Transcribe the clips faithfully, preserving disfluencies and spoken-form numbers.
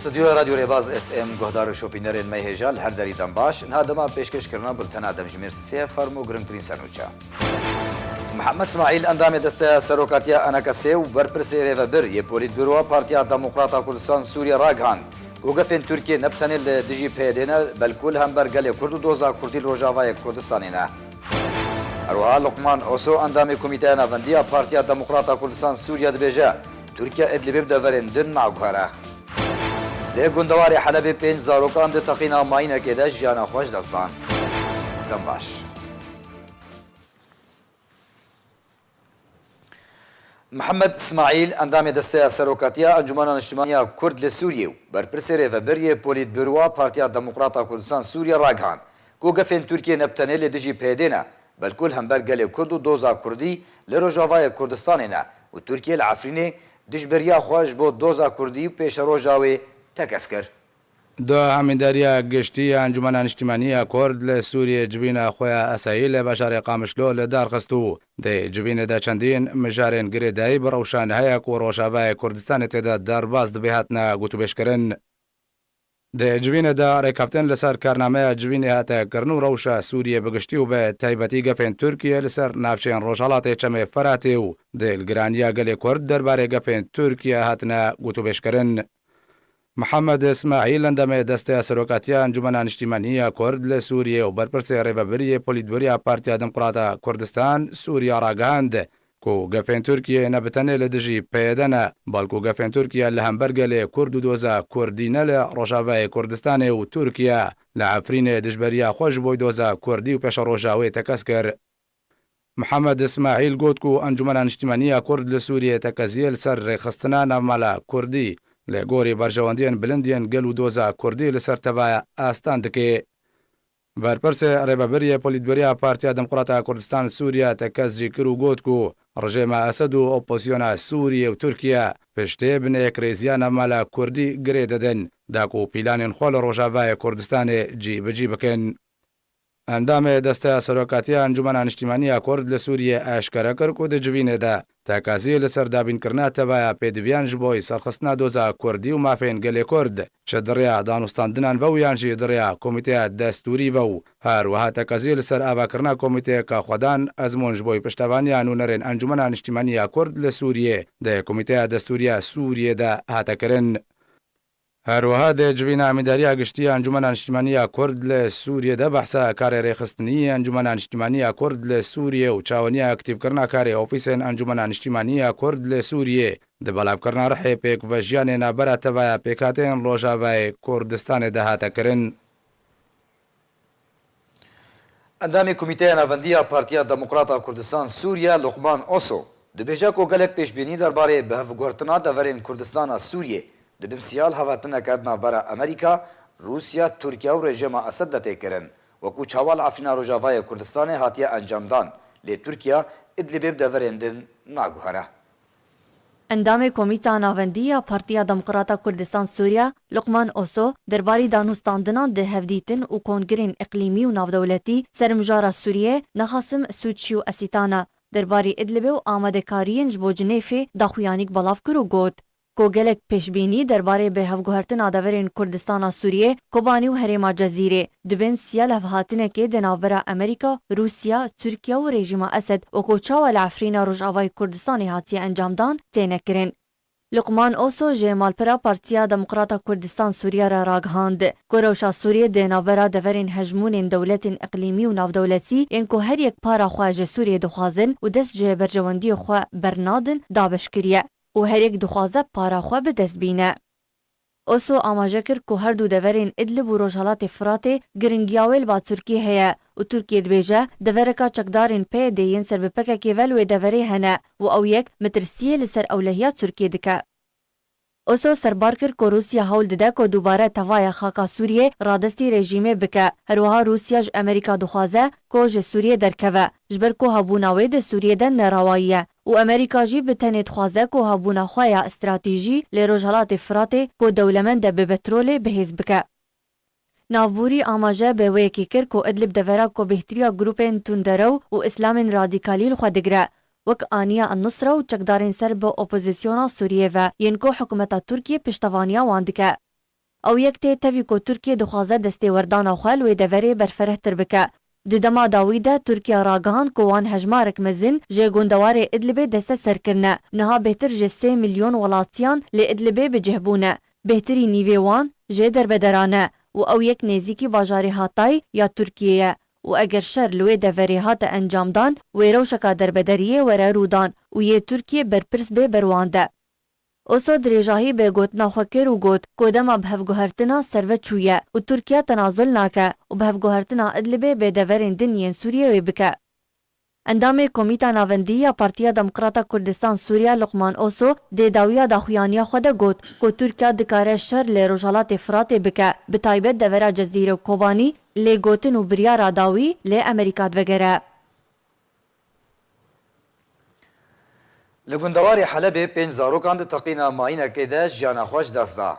Stûdyoya Radyo Rêbaz F M guhdar û şopînerên me hêja li her derî dem baş. Niha dema pêşkêşkirina bultena demjimêr sisê ye, fermo girîngtirîn sernûçe. Mihemed Smaîl, endamê Desteya Serokatiya A N K S ê û berpirsê rêvebir yê Polîtbûroa Partiya Demokrata Kurdistan Sûriye ragihand ku gefên Tirkiyê ne bi tenê li dijî P Y D ne, belkû li hember gelê Kurd û doza Kurdî li Rojavayê Kurdistanê ne. Her wiha Luqman Oso, endamê Komîteya Navendî ya Partiya Demokrata Kurdistan Sûriye dibêje, Tirkiye Idlibê bi deverên din naguhere. Li gundewarê Helebê pênc zarokan di teqîna mayînekê de jiyana xwe ji dest dan. Dem baş. Mihemed Smaîl, endamê Desteya Serokatiya Encûmena Niştimanî ya Kurd li Sûriyê û berpirsê rêvebir yê Polîtbûroa Partiya Demokrata Kurdistan Sûriye ragihand ku gefên Tirkiyê ne bi tenê li dijî P Y D ne, belkû li hember gelê Kurd û doza Kurdî li Rojavayê Kurdistanê ne û Tirkiye li Efrînê dijberiya xwe ji bo doza Kurdî û pêşeroja wê tekez kir. Doha Amîndariya Giştî ya Encûmena Niştimanî ya Kurd li Sûriyê civîna xwe ya esayî li bajarê Qamişlo li dar xist û di civînê de çendîn mijarên girêdayî bi rewşa niha ye ku Rojavayê Kurdistanê tê de derbas dibe hatine gotûbêjkirin. Di civînê de rêkeftin li ser karnameya civînê hate kirin û rewşa Sûriyê bi giştî û bi taybetî gefên Tirkiye li ser navçeyên Rojhelatê Çemê Feratê û dilgiraniya gelê Kurd derbarê gefên Tirkiye hatine gotûbêjkirin. Mihemed Îsmaîl, endamê Desteya Serokatiya Encûmena Niştimanî ya Kurd li Sûriyê û berpirsê rêvebiriyê Polîtbûroya Partiya Demokrata Kurdistan Sûriya ragihand ku gefên Tirkiyê ne bi tenê li dijî P Y D ne, belkû gefên Tirkiye li hember gelê Kurd û doza Kurdî ne li Rojavayê Kurdistanê û Tirkiye li Efrînê dijberiya xwe ji bo doza Kurdî û pêşeroja wê tekez kir. Mihemed Îsmaîl got ku Encûmena Niştimanî ya Kurd li Sûriyê tekeziye li ser rêxistina navmala Kurdî li gorî berjewendiyên bilind yên gel û doza Kurdî li ser tevaya astan dike. Berpirsê rêvebiriyê Polîtbûroya Partiya Demokrata Kurdistan Sûriye tekez jî kir û got ku rejêma Esed û opozisyona Sûriye û Tirkiye piştê binêkrêziya navmala Kurdî girê didin, da ku pîlanên xwe li Rojavayê Kurdistanê cî bi cî bikin. Endamê Desteya Serokatiya Encûmena Niştimanî ya Kurd li Sûriyê eşkere kir ku di civînê de tekaziyê li ser dabînkirina tevaya pêdiviyan ji bo serxistina doza Kurdî û mafên gelê Kurd, çi di rêya danûstandinan ve û yan jî di rêya komîteya destûrî ve û her wiha tekaziyê li ser avakirina komîteyeke xwedan ezmûn ji bo piştevaniya nûnerên Encûmena Niştimanî ya Kurd li Sûriyê di Komîteya Destûrî ya Sûriyê de hate kirin. Her wiha di civîna Amîndariya Giştî ya Encûmena Niştimanî ya Kurd li Sûriyê de behsa karê rêxistinî Encûmena Niştimanî ya Kurd li Sûriyê û çawaniya aktîfkirina karê ofîsên Encûmena Niştimanî ya Kurd li Sûriyê di belavkirina rihê pêkvejiyanê navbera tevaya pêkhateyên Rojavayê Kurdistanê de hate kirin. Endamê Komîteya Navendî ya Partiya Demokrata Kurdistan Sûriye Luqman Oso dibêje ku gelek pêşbînî derbarê bihevguhertina deverên Kurdistana Sûriyê di bin siya lihevhatineke di navbera Amerîka, Rûsya, Tirkiye û rejîma Esed de tê kirin, wekû çawa li Efrîna Rojavayê Kurdistanê hatiye encamdan, lê Tirkiye Idlibê bi deverên din naguhere. Endamê Komîta Navendî ya Partiya Demokrata Kurdistan Sûriye, Luqman Oso, derbarî danûstandinan di hevdîtin û kongirên iqlîmî û navdewletî ser mijara Sûriyê, Nexasim Sûçî û Esîtana, derbarî Idlibê û amadekariyên ji bo Cinêfê daxuyanîk belav kir û got ku gelek pêşbînî derbarê bihevguhertina deverên Kurdistana Sûriyê, Kobanî û herêma Cezîrê, di bin siya lihevhatinekê di navbera Amerîka, Rûsya, Tirkiye û rejîma Esed wekû çawa li Efrîna Rojavayê Kurdistanê hatiye encamdan, têne kirin. Luqman Oso ji malpera Partiya Demokrata Kurdistan Sûriye re ragihand ku rewşa Sûriyê di navbera deverên hejmûnên dewletên iqlîmî û navdewletî yên ku her yek para xwe ji Sûriyê dixwazin û dest ji berjewendiyê xwe bernadin, dabeş kiriye û her yek dixwaze para xwe bi dest bîne. Oso amaje kir ku her du deverên Idlib û Rojhelatê Firatê giringiya wê li ba Tirkiyê heye û Tirkiye dibêje, devereka çekdarên P Y D yên ser bi P K K ve li wê deverê hene û ew yek metirsiyê li ser ewlehiya Tirkiyê dike. Oso serbar kir ku Rûsya hewl dide ku dubare tevaya xaka Sûriyê radestî rejîmê bike. Herwiha Rûsya ji Amerîka dixwaze ku ji Sûriyê derkeve, ji ber ku hebûna wê di Sûriyê de nerewayî ye û Amerîka jî bi tenê dixwaze ku hebûna xwe ya stratejî li Rojhelatê Firatê ku dewlemend e bi petrolê bihêz bike. Navborî amaje bi wê yekê kir ku Idlib devera ku bêhtiriya grûpên tunderew û îslamên radîkalî li xwe digire, wek Aniya Ennusra û çekdarên ser bi opozîsyona Sûriyê ve, yên ku hikûmeta Tirkiyê piştevaniya wan dike. Ew yek tê tevî ku Tirkiye dixwaze destêwerdana xwe li wê deverê berfirehtir bike. Di dema dawî de Tirkiye ragihand ku wan hejmarek mezin ji gundewarê Idlibê desteser kirine. Niha bêhtir ji sê milyon welatiyan li Idlibê bi cih bûne. Bêhtirî nîvê wan jê derbederan e û ew yek nêzîkî bajarê Hatay ya Tirkiyê ye û eger şer li wê deverê hate encamdan, wê rewşeka derbedariyê were rûdan û yê Tirkiyê berpirs bê ber wan de. Oso dirêjahî bi gotina xwe kir û got ku dema bi hevguhertina serve çûye û Tirkiye tenazul nake û bi hevguhertina Idlibê bi deverên din yên Sûriyê wê bike. Endamê Komîta Navendî ya Partiya Demokrata Kurdistan Sûriya Luqman Oso dê dawiya daxuyaniya xwe de got ku Tirkiye dikare şer li Rojhelatê Firatê bike, bi taybet devera Cezîre û Kobanî, lê gotin û biryara dawî li Amerîka divegere. Li gundewarê Helebê pênc zarokan di teqîna mayînekê de jiyana xwe ji dest da.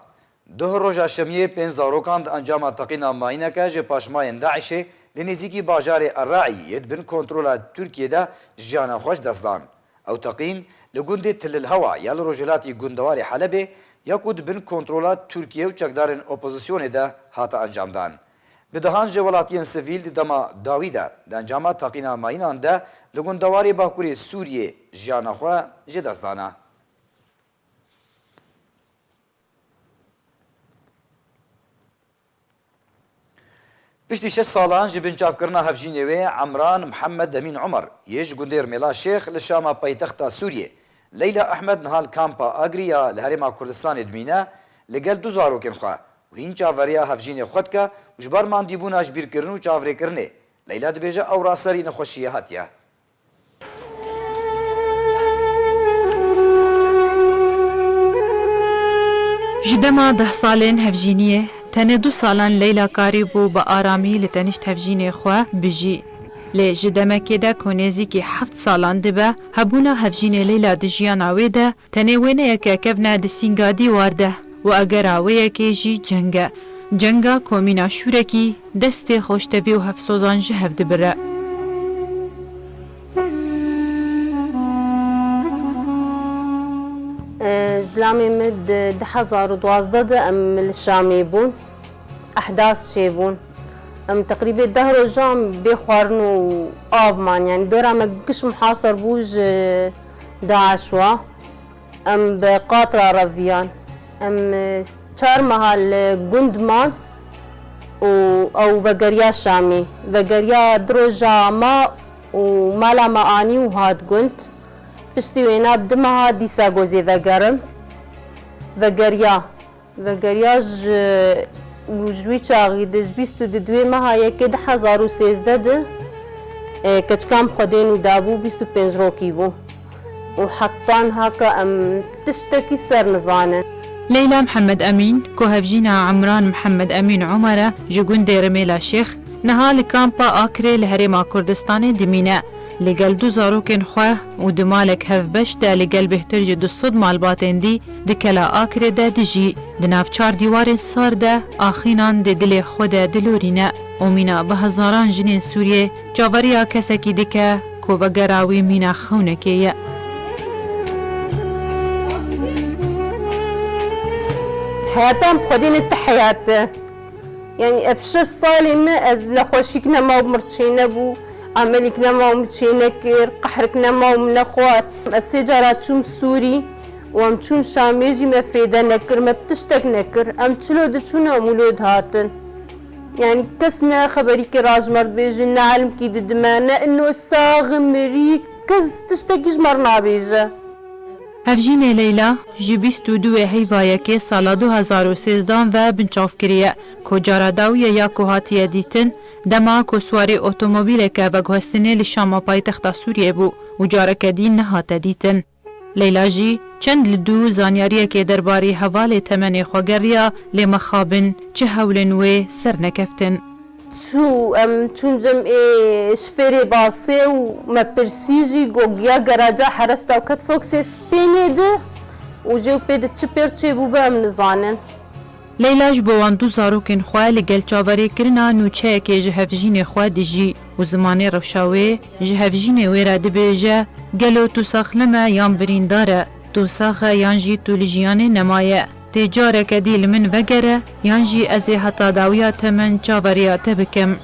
Duh roja şemiyê pênc zarokan di encama teqîna mayîneke ji paşmayên DAIŞê li nêzîkî bajarê Erraî yê di bin kontrola Tirkiyê de jiyana xwe ji dest dan. Ew teqîn li gundê Til el Hewa ya li rojhilatî gundewarê Helebê ya ku di bin kontrola Tirkiye û çekdarên opozisyonê de hate encamdan. Bi dehan ji welatiyên sivîl di dema dawî de di encama teqîna mayînan de li gundewarê Bakurê Sûriyê jiyana xwe ji dest dana. Piştî şeş salan ji binçavkirina hevjînê wê, Emran Mihemed Emîn Omer yê ji gundê Rimêla Şêx li Şama paytexta Sûriyê, Leyla Ehmed niha li kampa Agrî ya li Herêma Kurdistanê dimîne, li gel du zarokên xwe û hîn çaveriya hevjînê xwe dike û ji ber mandîbûna ji bîrkirin û çavrêkirinê, Leyla dibêje ew raserî nexweşiyê hatiye. Ji dema deh salên hevjîniyê, tenê du salan Leyla karîbû bi aramî li tenişt hevjînê xwe bijî. Lê ji demekê de ku nêzîkî heft salan dibe, hebûna hevjînê Leyla di jiyana wê de tenê wêneyeke kevne di sînga dîwar de û egera wê yekê jî ceng e. Cenga ku mîna şûrekî destê xoştevî û hevsozan ji hev dibire. Zilamê min di du hezar û duwazdeh de em li Şamê bûn. Ehdas çêbûn. Em teqrîbê deh rojan bê xwarin û av man. Yanî dora me giş muhasir bû ji DAIŞ wa. Em bi qat re reviyan. Em, e, çar meha li gund man û ew vegeriya Şamî. Vegeriya du roja ma û mala me anî û hat gund. Piştî wêna bi du meha dîsa gozê vegerim. Vegeriya. Vegeriya ji, û ji wî çaxî de ji bîst û du duwê meha yekê du hezar û sêzdeh de, e, keçika min xwedê nû dabû, bîst û pênc rokî bû. Û heta niha ka em tiştekî ser nizanin. Leyla Mihemed Emîn, ku hevjîna Emran Mihemed Emîn Omer e, ji gundê Rimêla Şêx, niha li kampa Akrê li Herêma Kurdistanê dimîne. Li gel du zarokên xwe û di malek hevbeş de li gel bêhtir ji du sed malbatên dî di kela Akrê de dijî. Di nav çar dîwarên sar de axînan di dilê xwe de dilorîne û mîna bi hezaran jinên Sûriyê çaveriya kesekî dike ku vegera wî mîna xewnekê ye. Heyata min bi xwedê ne ti heyat e. Yanî ev şeş salê me ez nexweşîk nema û min re çênebû, emelîk nema û min çênekir, qehrik nema û min nexwar. Ez sê cara çûm Sûrî û em çûn Şamê jî me fêde nekir, me tiştek nekir. Em çilo diçûn û em wilo dihatin. Yanî kes ne xeberîkê re ji me re dibêje, ne elimkî didime, ne ino sax, mirî, kes tiştekî ji me re nabêje. Hevjînê Leyla ji bîst û duwê heyva yekê sala du hezar û sêzdehan ve binçav kiriye, ku cara dawî ye ya ku hatiye dîtin, dema ku swarê otomobîleke veguhestinê li Şama paytexta Sûriyê bû û careke dî nehate dîtin. Leyla jî çend li dû zanyariyekê derbarê hevalê temenê xwe geriya, lê mixabin çi hewlên wê ser nekeftin. Çû, em çûn cem ê şifêrê basê û me pirsî jî, got, ya geraja heresta û ket foksê spênê de û jê û pê de çi pêr çêbûbe em nizanin. Leyla ji bo wan du zarokên xwe li gel çaverêkirina nûçeyekê ji hevjînê xwe dijî û zimanê rewşa wê ji hevjînê wê re dibêje, gelo tu saxlem e yan birîndar e? Tu sax e yan jî tu li jiyanê nemaye? Tê careke dî li min vegere, yan jî ez ê heta dawiya temen çaveriya te bikim.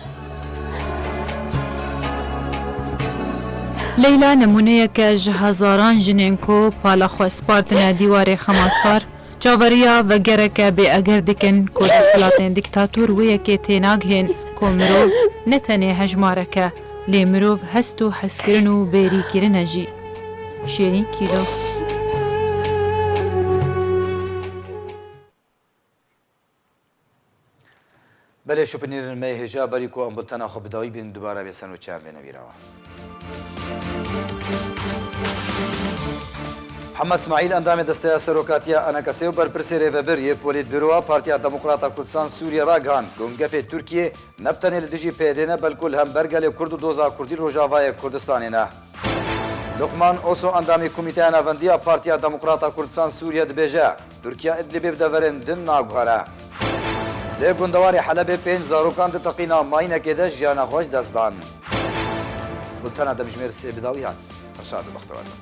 Leyla nimûneyeke ji hezaran jinên ku pala xwe spartine dîwarê xema sar, çaveriya vegereke bêeger dikin ku desthilatên dîktator wê yekê tênagihên ku mirov ne tenê hejmarek e, lê mirov hest û hezkirin û bêrîkirin e jî. Şêrîn Kîlo. Belê şopinîrin me hêja berî ku em bultena xwe bi dawî bînin dubare bê ser nûçeyan bêne vîra we. Hemed Smaîl endamê Desteya Serokatiya Enekesê û berpirsê rêvebir yê Polîtbûroa Partiya Demokrata Kurdistan Sûriye ragihand ku hingefê Tirkiye ne bi tenê li dijî P Y D ne, belku li hember gelê Kurd û doza Kurdî Rojavayê Kurdistanê ne. Luqman Oso endamê Komîteya Navendî ya Partiya Demokrata Kurdistan Sûriye dibêje, Tirkiye Idlibê bi deverên din naguhere. Li gundewarê Helebê pênc zarokan di teqîna mayînekê de jiyana xwe ji dest dan. Bultena demjimêr sê bi dawî hat. Dilşad û bextewar bin.